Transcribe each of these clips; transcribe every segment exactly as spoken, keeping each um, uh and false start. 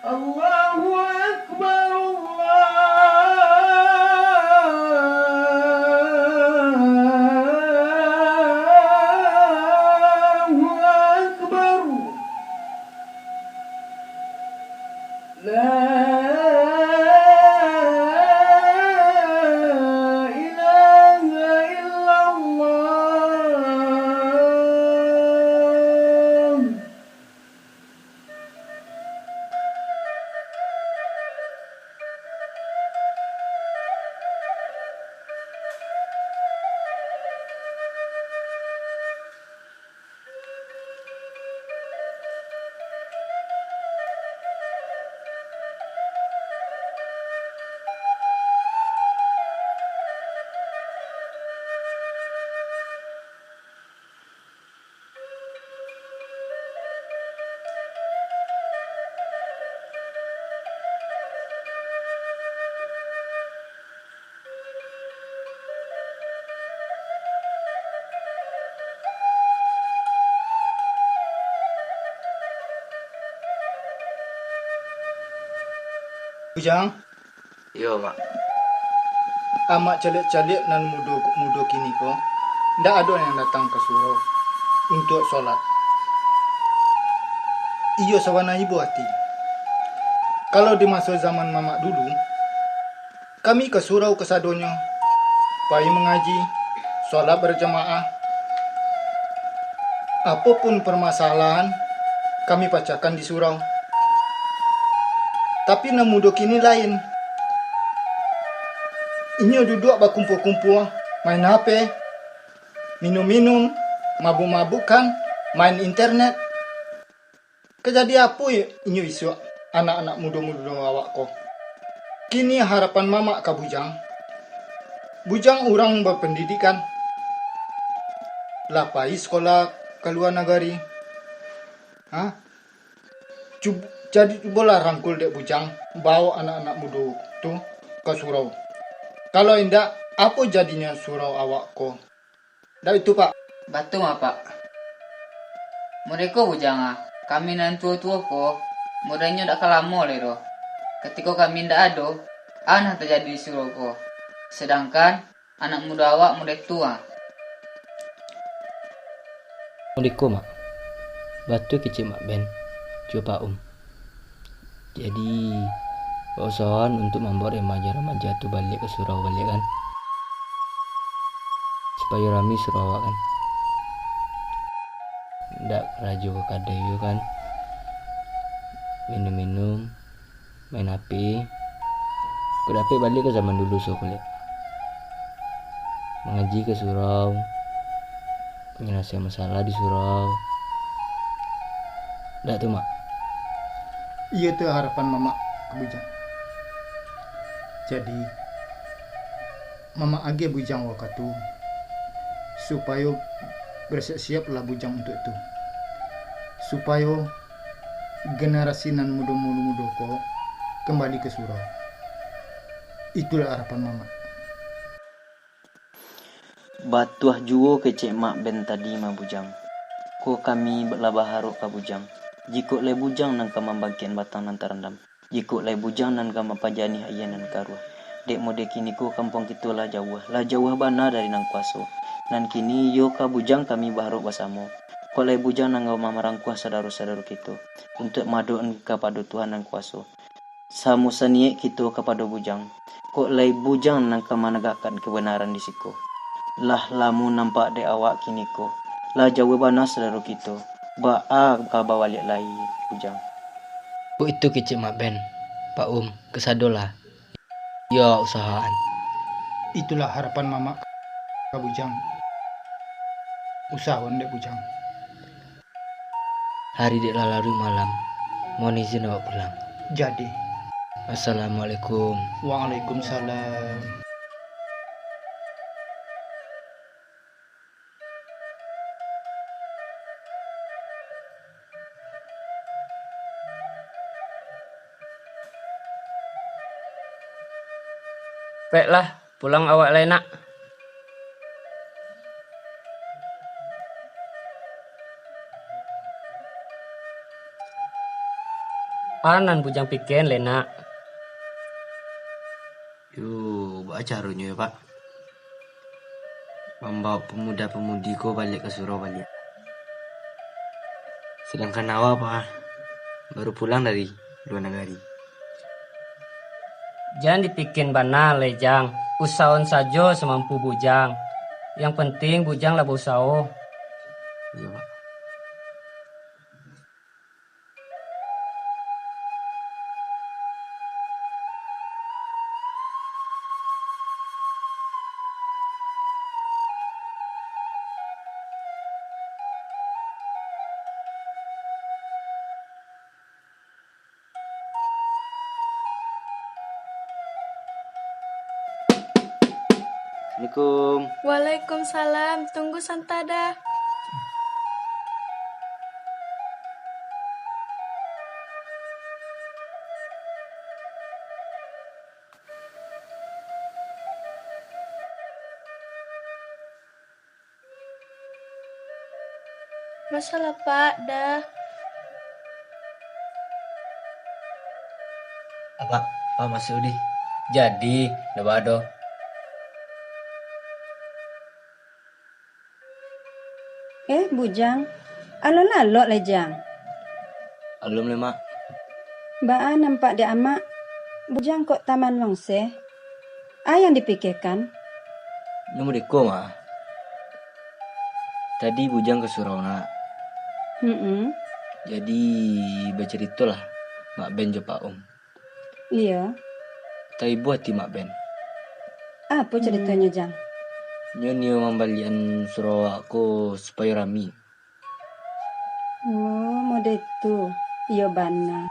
الله أكبر، الله أكبر. لا إله إلا الله. Bujang. Iyo, Mak. Amak caliak-caliak nan mudo, mudo kini ko, ndak ado yang datang ka surau untuak solat. Iyo sabana ibo ati. Kalau di maso zaman mamak dulu, kami ka surau kasadonyo, pai mangaji, solat barjamaah. Apo pun parmasalahan, kami pacahkan di surau. Tapi nan mudo kini lain. Inyo duduak bakumpua-kumpua, main H P, minum-minum, mabuk-mabukkan, main internet. Ka jadi apo inyo isuak, anak-anak mudo-mudo awak ko? Kini harapan mamak ka bujang. Bujang urang bapandidikan, lah pai sikolah ka lua nagari. Ha? Cub-, jadi cubolah rangkul dek bujang, bawok anak-anak mudo tu ka surau. Kalau indak, apo jadinyo surau awak ko? Ndak itu, Pak? Batua, Pak. Mode ko bujang ah, kami nan tuo-tuo ko, mudahnyo dak ka lamo lai doh. Katiko kami ndak ado, a nan tajadi di surau ko. Sadangkan, anak mudo awak mode tu ah. Mode ko, Mak. Batua kecek Mak Ben, jo Pak Um. Jadi, bausahoan untuak mambao remaja-remaja tu baliak ka surau baliak, kan? Supayo rami surau awak, kan? Ndak karajo ka kadai tu, kan? Minum-minum, main H P. Kok dapek baliak ka zaman dulu, so, kuliah. Mangaji ka surau, manyalasaian masalah di surau. Ndak tu, Mak? Iyo tu harapan mamak ka bujang. Jadi, mamak agiah bujang wakatu, supayo basiap-siaplah bujang untuak tu. Supayo generasi nan mudo-mudo ko kambali ka surau. Itulah harapan mamak. Batuah juo kecek Mak Ben tadi mah, Bujang. Ko kami lah baharok ka Bujang. Jikok lai Bujang nan ka mambangkikkan batang nan tarandam, jikok lai Bujang nan ka mampajaniah aia nan karuah. Dek mode kiniko kampuang kito lah jauah, lah jauah bana dari Nan Kuaso. Nan kini iyo ka Bujang kami baharok basamo. Kok lai Bujang nan ka mamarangkuah sadaro-sadaro kito, untuak madokan kapado Tuhan Nan Kuaso. Samo saniaik kito kapado Bujang, kok lai Bujang nan ka managakkan kabanaran di siko. Lah lamo nampak dek awak kiniko, lah jauah bana sadaro kito. Baa ka babaliak lai, Bujang? Kok itu kecek Mak Ben, Pak Um, kasadolah. Iyo, usahoan. Itulah harapan mamak ka Bujang. Usahoan dek Bujang. Hari dek lah laruik malam, mohon izin awak pulang. Jadi. Assalamualaikum. Waalaikumsalam. Peklah, pulang awak lai, Nak. A nan Bujang pikian lai, nak. Yo, baa caronyo yo, Pak? Mambawok pamuda-pamudi ko baliak ka surau baliak. Sadangkan awak, Pak, baru pulang dari lua nagari. Jan dipikian bana lai, Jang. Usahoan sajo samampu Bujang. Yang penting Bujang lah bausaho. Iyo, Pak. Assalamualaikum. Waalaikumsalam. Tunggu santa, Da. Masalah, Pak, Da. Apak, Pak masuak dih. Jadi, ndak baa doh. Eh, Bujang, alun lalok lai, Jang? Alun lai, Mak. Baa nampak dek Amak, Bujang kok taman wangseh? A yang dipikiakan? Nyo mode ko, Mak. Tadi Bujang ka surau, nak. Mm-mm. Jadi, bacaritolah Mak Ben jo Pak Om. Iyo. Taibo ati Mak Ben. Apo caritonyo, Jang? Nyo nio mambaliakan surau awak ko supayo rami. Oh, mode tu. Iyo bana,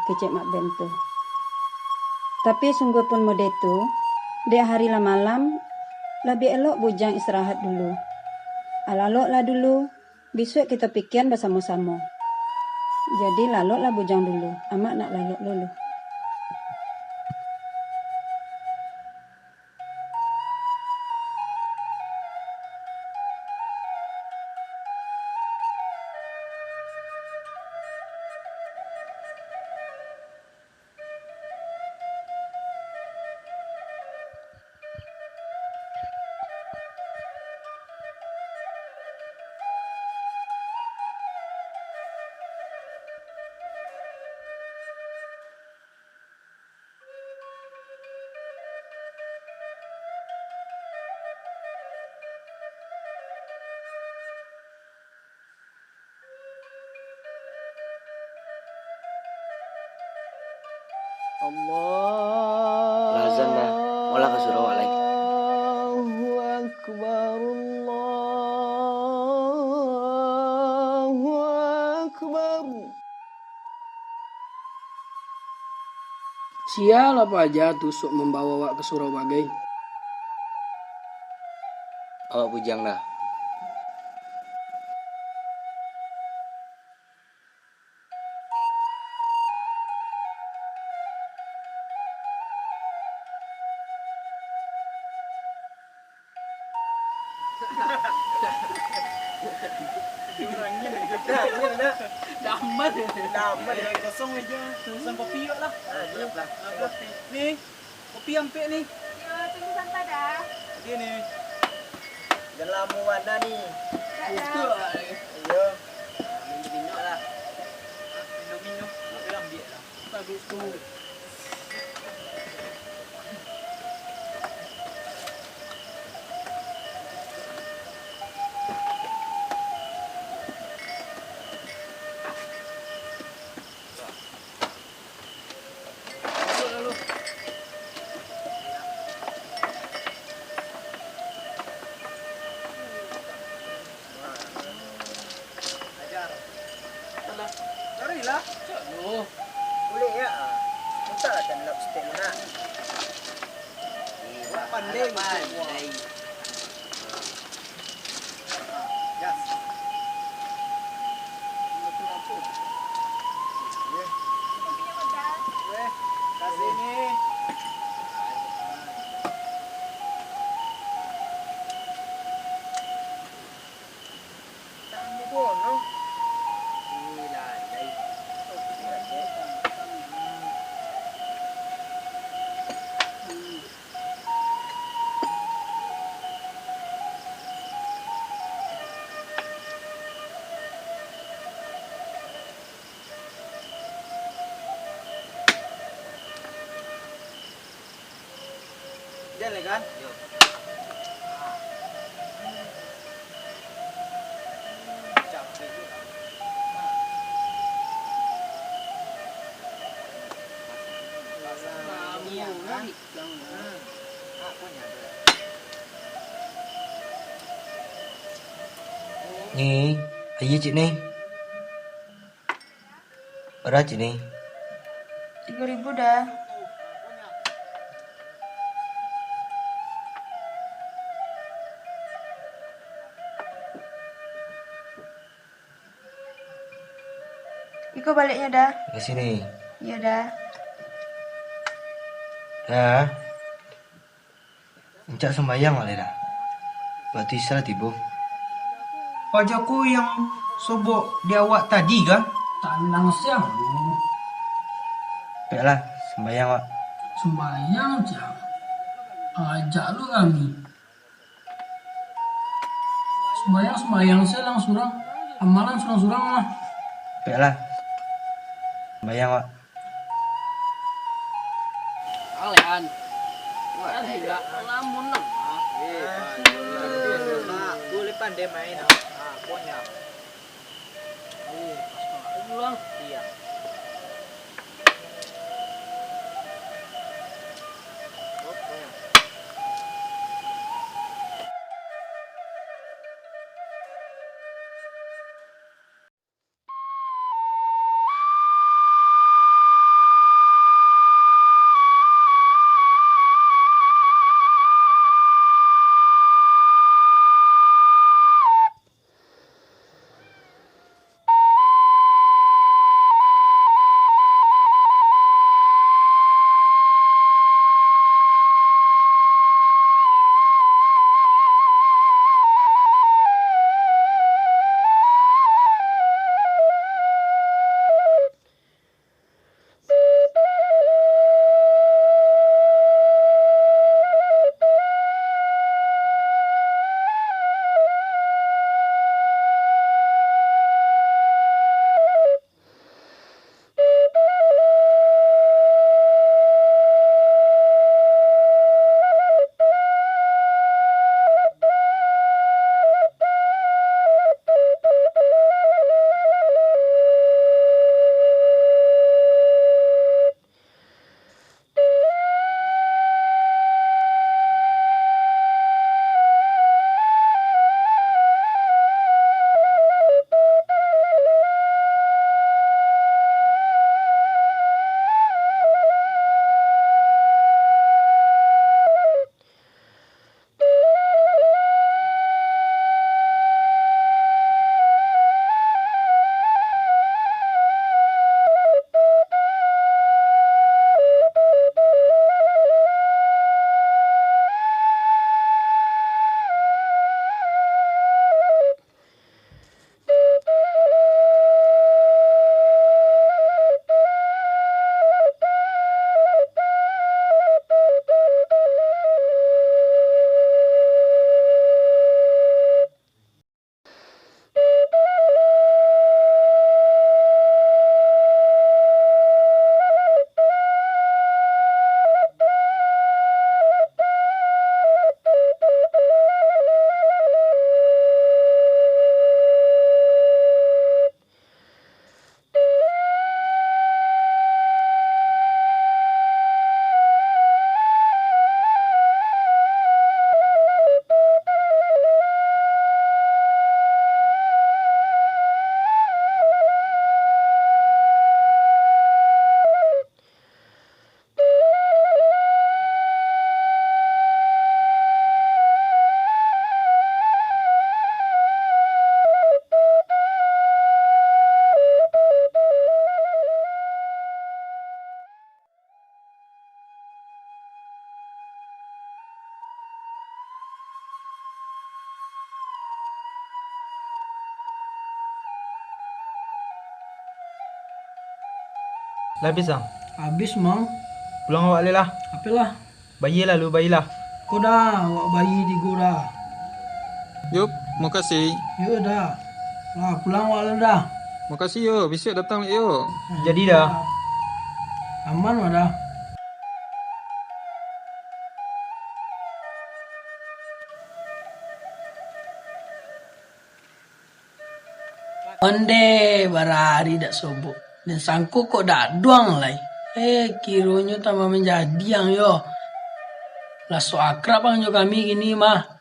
kecek Mak Ben tu. Tapi sungguahpun mode tu, dek hari lah malam, labiah elok Bujang istirahat dulu. Alaloklah dulu, bisuak kito pikian basamo-samo. Jadi, laloklah Bujang dulu, Amak nak lalok dulu. Allah. Lah azan dah. Molah ka surau awak lai. Allahu Akbar, Allahu Akbar. Sia lah paja tu suok mambawo awak ka surau bagai. Awak Bujang dah. Daman. Daman. Kosong meja. Pesan kopi yuk lah. Ah, siap lah. Ni. Kopi ampek ni. Yo, tunggu santa, Da. Oke ni. Dah lamo bana ni. Iyo. Minum-minum lah. Minum-minum. Tapi lah ambiak lah. Bagus tu. Carilah. Boleh ya. Minta lah kan lap stek nak. Pandai. Pandai. Jalan kan? Yo. Ni, aia cik ni. Bara cik ni? Tigo ribu, Da. Iko baliaknyo, Da. Ka sini. Iyo, Da. Da. Rancak sumbayang wak lai, Da. Wakatu Isya lah tibo. Paja ko yang sobok di awak tadi, kah? Tanang siang. Peklah, sumbayang wak. Sumbayang, Cang. Ajak lu kami. Sumbayang, sumbayang se lang surang. Amalan surang-surang lah. Peklah. Sumbayang wak. Alehan. Wah, kan tidak lamun lah. Eh, Pak, boleh pandai main. Ah, pokoknya. Eh, pas pulang. Iya. Lah abih, Ang? Abih, Mang. Pulang awak lai lah. Apolah? Bayia lalu, bayilah. Ko Da, awak bayia tigo Da. Yo, makasih. Yo Da. Lah, pulang awak lalu Da. Makasih yo, bisuak datang lai yo. Jadi Da. Aman wak Da. Onde, barari dak sobok. Den sangko kok dak ado ang lai. Eh, kironyo tambah manjadi ang yo. Lah sok akrab ang jo kami kini mah.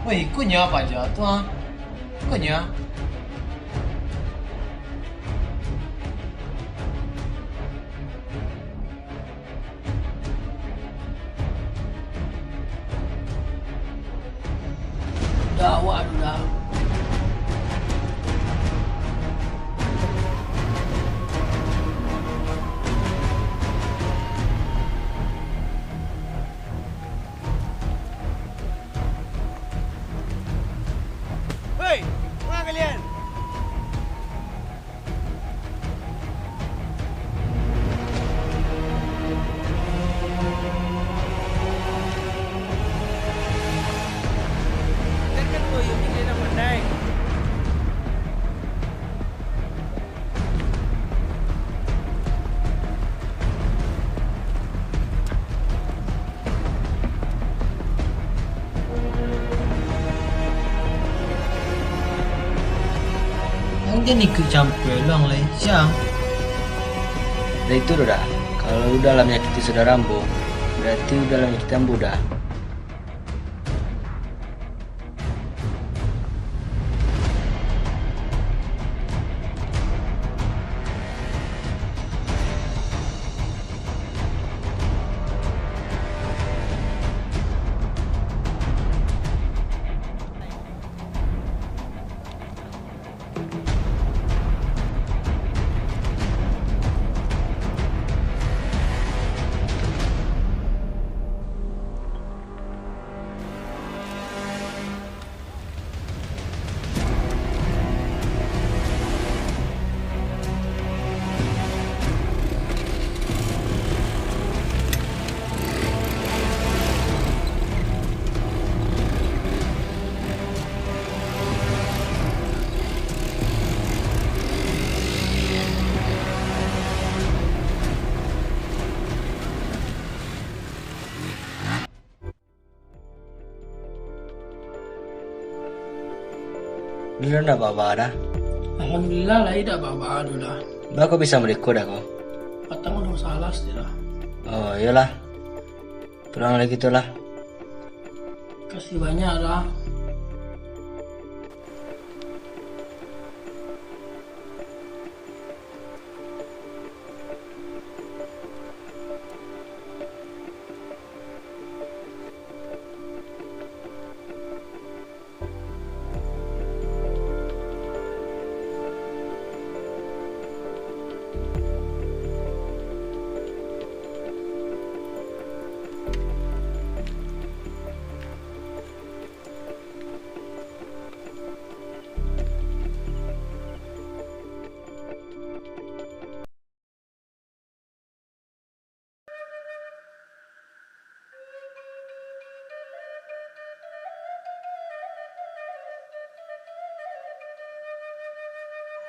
Woi, iko nyo apo ajo tu, ah? Iko nyo. Dah, awak tu dah. Hei, manga kalian? Ang jan ikuik campua lo ang lai, siang. Dah itu doh dah, kalau udah lah manyakiti saudara ambo, barati udah lah manyakiti ambo dah. Dulu ndak baba dah. Alhamdulillah, lai dak baba tu dah. Baa kok bisa mariko dah ko? Patang udah salah sih dah. Oh, iyolah. Pulang lagi tu lah. Kasih banyak dah.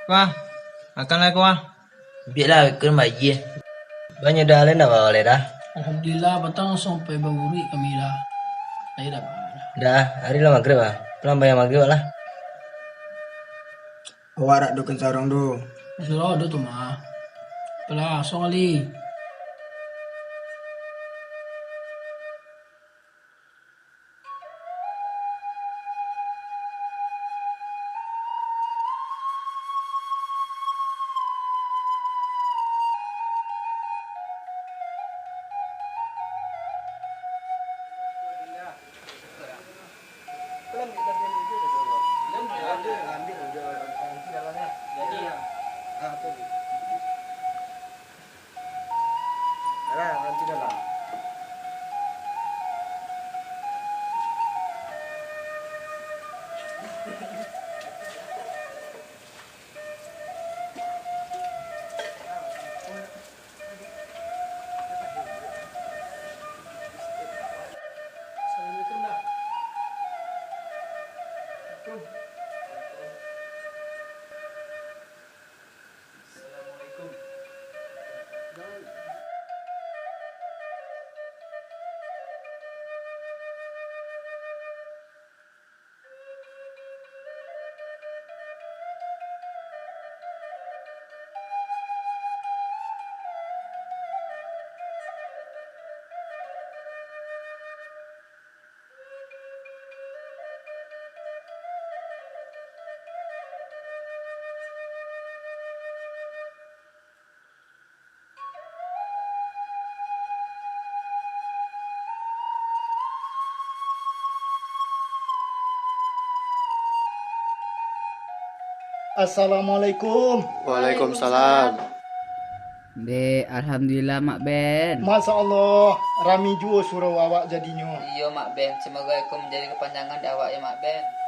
Wah, makanlah ko, wah. Biaklah, ikun bayie. Banyak dah, lain dah bawa dah. Alhamdulillah, patang sampai baburuik kami dah. Ayo dah, Pak. Dah, hari lah maghrib lah. Pulang bayar maghrib lah. Awak rak doken sarong tu. Sudah ada tu mah. Pelah, song ali. Alah, nanti dalam. Assalamualaikum, dah. Assalamualaikum. Assalamualaikum. Waalaikumsalam. Dek, alhamdulillah, Mak Ben. Masya Allah, rami juo surau awak jadinyo. Iyo, Mak Ben. Semoga iko menjadi kepanjangan di awak, ya, Mak Ben.